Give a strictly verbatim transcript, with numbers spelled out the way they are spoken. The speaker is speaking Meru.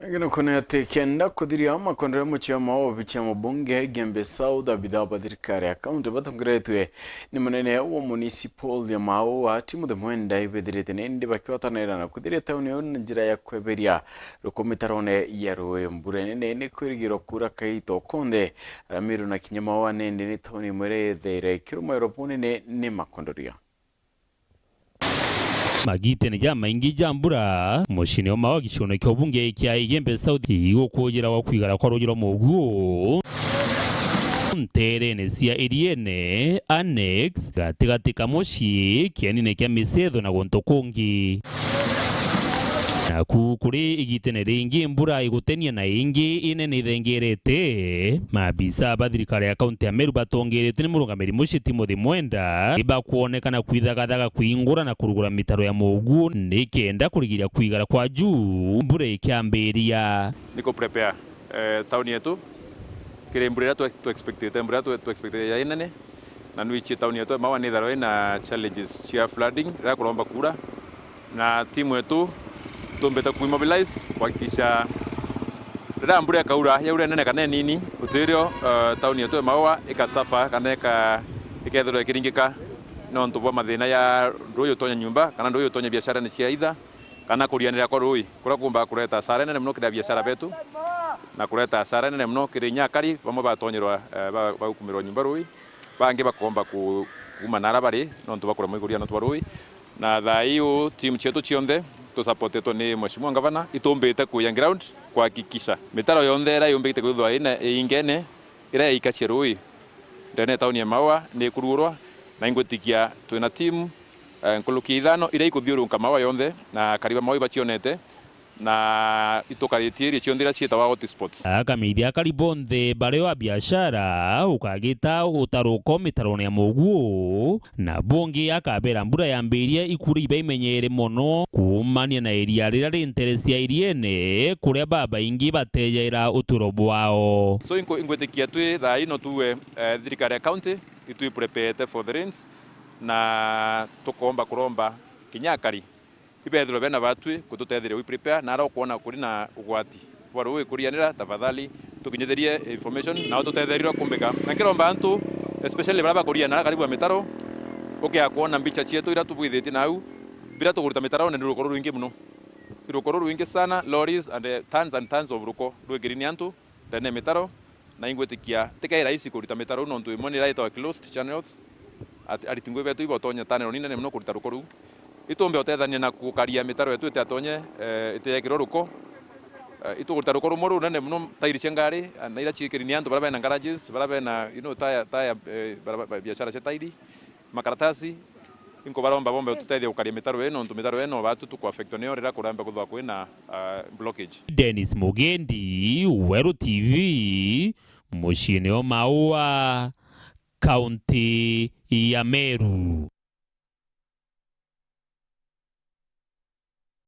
Ngeno kone ati kenda kuthiria makondere muchia maobi chia mubunge Igembe South, abithaa ba thirikari ya kaunti batongeretwe ni munene wa municipal ya Maua Timothy Mwenda ibethirite nindi bakiotanira na kuthiria tauni iyo na njira ya kweberia ruko mitarone ya rui. Mbura nene ni kwirigirwa kuura kaito konthe, Ramiru na kinya Maua nindi ni tauni imwe iria ithaire ikirumairwa bunene ni makondoria. Magitene jamaingi ja mbura, muciine o Maua gicione kia ubunge kia Igembe South igukujira gwa kwigara kwa ruji rwa muguo nterene cia Iriene, Annex, gatigati ka mucii, kianine kia Misetho na guntu kungi. Naku kuri igitene ringi mbura igutenia na ingi inene ithengerete, maabisa ba thirikari ya kaunti ya Meru batongeretwe ni murungamiri mucii Timothy Mwenda, ibakwonekana kwithagathaga kwingura na kurugura mitaro ya muguo nikenda kurigiria kwigara kwa juu mbura ikiambiria. Ni ku prepare, eh, tauni yetu kiri mbura iria twe-, twe expectete, mbura iria twe-, twe expectete ya inene, na nwichie tauni yetu ya Maua nitharwa ina challenges cia flooding riria kuromba kuura, na timu yetu tumbite ku immobilize kuhakikisha riria mbura ikaura, yaura inene kana inini, gutirio, eh, tauni yetu ya Maua ikasuffer kana ika-, ikethirwa ikiringika nontu bwa mathina ya ruuji utonya nyumba kana ruuji utonya biasharane cia itha kana kurianira kwa ruuji kuria kuumbaga kureta asara inene mono kiri abiashara betu na kureta asara inene mono kiri inya akari bamwe batonyerwa, eh, ba-, bagukumirwa nyumba ruuji. Bangi bakomba ku-, kuuma naara bari nontu bwa kuremwa ikuria nontu bwa ruuji. Na thaa ii uu, timu cietu cionthe tusapotetwe ni Mheshimiwa Ngavana, itumbite kuya ground kuhakikisha mitaro yonthe iria yumbite kwithirwa ina iingene iria yaikacia ruuji ndene ya tauni ya Maua ni ikurugurwa, na ingwitikia twina timu, eh, nkuruki ya ithano iria ikuthiurunka Maua yonthe, na akari ba Maua ibacionete. Na itukaritie iria cionthe iria cietagwa hotspots. Akamithia akari bonthe bari o abiashara ukagita utaruko mitarone ya muguo, na bungi akabera mbura yambiria ikura ibaimenyere mono kuumania na iria riria ri ntere cia Iriene, kuria babaingi batejaira uturo bwao. So, ingu-, ingwitikia twi thaa ino tuwe, eh, thirikari ya county itwi prepared for the rains, na tukomba kuromba kinya akari ibethirwe bena batwi kututetheria wi prepare, na ara ukwona kuri na ugwati bwa ruuji kurianira, tafadhali tukinyithirie information na ututetherie uria kumbika. Na nkiromba antu, especially baria bakurianira karibu na mitaro, ukia kwona mbicha cietu iria tubwithitie nau, biria tukuruta mitarone ni ruko rurwingi mono. Ruko rurwingi sana, lorries and, eh, tons and tons of ruko rwi green antu ndene ya mitaro, na ingwitikia ti kairi rahisi kuruta mitaro iu nontu imwe ni iria itagwa closed channels, at-, ariti ngugi betu ibotonya tunnel inene mono kuruta ruko ruu. Itumbe utethania na gukaria mitaro yetu itiatonye, eh, itiyekirwe ruko. Eh, itukuruta ruko rumwe runene mono, tairi cia ngari, eh, na iria ciikiri ni antu baria bena garages, baria bena, you know, taya, taya, eh, bara-, ba-, biashara cia tairi, makaratasi, inkubaromba bombe ututethie gukaria mitaro ii, nontu mitaro ii no batu tuku affectwa niyo riria kuramba kuthwa kwina, ah, blockage. Dennis Mugendi, Weru T V, muciine o Maua, kaunti ya Meru.